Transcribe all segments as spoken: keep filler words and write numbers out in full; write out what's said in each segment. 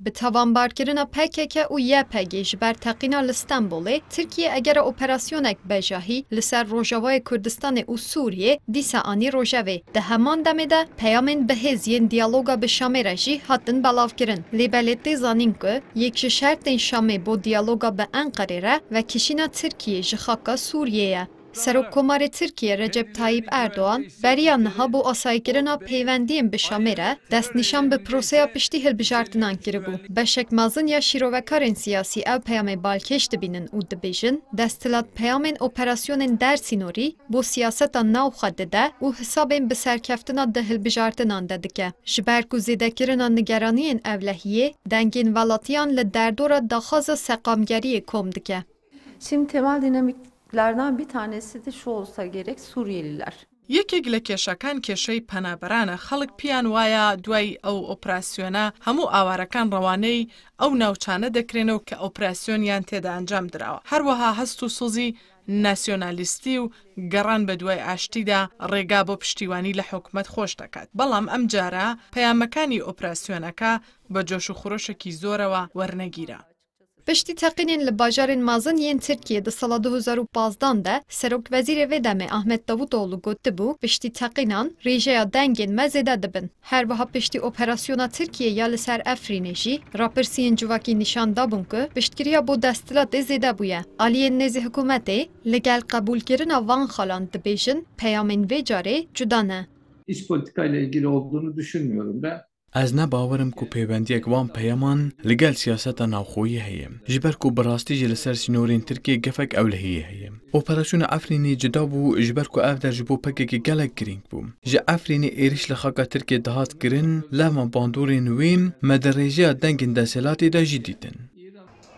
Bi tawanbarkirina P K K û Y P G ji ber teqîna li Stenbolê, Tirkiye egera operasyonek bejahî li ser Rojavayê Kurdistanê û Sûriyê dîsa anî rojevê. Di heman demê de peyamên bihêz yên diyaloga bi Şamê re jî hatin belavkirin. Lê belê tê zanîn ku yek ji şertên Şamê bo diyaloga bi Enqerê re vekişîna Tirkiyê ji xaka Sûriyê ye. Serokkomarê Tirkiye Recep Tayyip Erdogan beriya niha bo asayîkirina pêwendiyên bi Şamê re destnîşan bi proseya piştî hilbijartinan kiribû. Beşek mezin ya şîrovekarên siyasî ev peyamê balkêş dibînin û dibêjin, desthilat peyamên operasyonên dersînorî bo siyaseta navxwe dide û hisabên bi serkeftina di hilbijartinan de dike. Ji ber ku zêdekirina nigeraniyên ewlehiyê dengên welatiyan li derdora daxwaza seqamgeriyê kom dike. Şimdi temel dinamiklerden bir tanesi de şu olsa gerek, Suriyeliler. یەکێک لە کێشەکان کێشەی پەنابەرانە. خەڵک پێیان وایە دوای ئەو ئۆپراسیۆنە هەموو ئاوارەکان ڕەوانەی ئەو ناوچانە دەکرێنەوە کە ئۆپراسیۆنیان تێدا ئەنجام دراوە. هەروەها هەست و سۆزی ناسیۆنالیستی و گەڕان بە دوای ئاشتیدا ڕێگا بۆ پشتیوانی لە حکومەت خۆش دەکات. بەڵام ئەم جارە پەیامەکانی ئۆپراسیۆنەکە بە جۆش و خرۆشێکی زۆرەوە وەرنەگیرا. Piştî teqînên li bajarên mezin yên Tirkiyê di sala du hezar û pazdan de Serokwezîrê vê demê Ahmet Davutoglu gotibû, piştî teqînan rêjeya dengên me zêde dibin. Her wiha piştî operasyona Tirkiyê ya li ser Efrînê jî rapirsiyên civakî nîşan dabûn ku piştgiriya bo desthilatê zêde bûye. Aliyên nêzî hikûmetê li gel qebûlkirina van xalan dibêjin, peyamên vê carê cuda ne. İç politikayla ilgili olduğunu düşünmüyorum ben. Ez ne bawer im ku pêwendiyek van peyaman li gel siyaseta navxweyî heye. Ji ber ku bi rastî jî li ser sînorên Tirkiyê gefek ewlehiyê heye. Operasyona Efrînê cuda bû, ji ber ku ev der ji bo P K K gelek girîng bû. Ji Efrînê êrîş li xaka Tirkiyê dihat kirin, lema bandorên wê me di rêjeya dengên desthilatê de jî dîtin.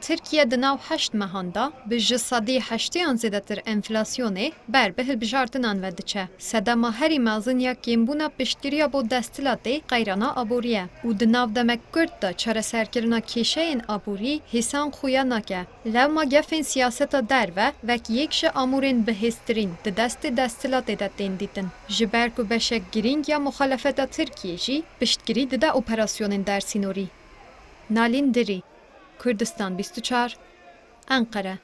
Tirkiye di nav heşt mehan de bi ji sedî heştê an zêdetir enflasyonê ber bi hilbijartinan ve diçe. Sedema herî mezin ya kêmbûna piştgiriya bo desthilatê qeyrana aborî ye û di nav demek kurt de çareserkirina kêşeyên aborî hêsan xuya nake. Lewma gefên siyaseta derve wek yek ji amûrên bihêztirîn di destê desthilatê de tên dîtin. Ji ber ku beşek girîng ya muxalefeta Tirkiyê jî piştgirî dide operasyonên dersînorî. Nalîn Dirî, Kurdistan bîst û çar, Enqere.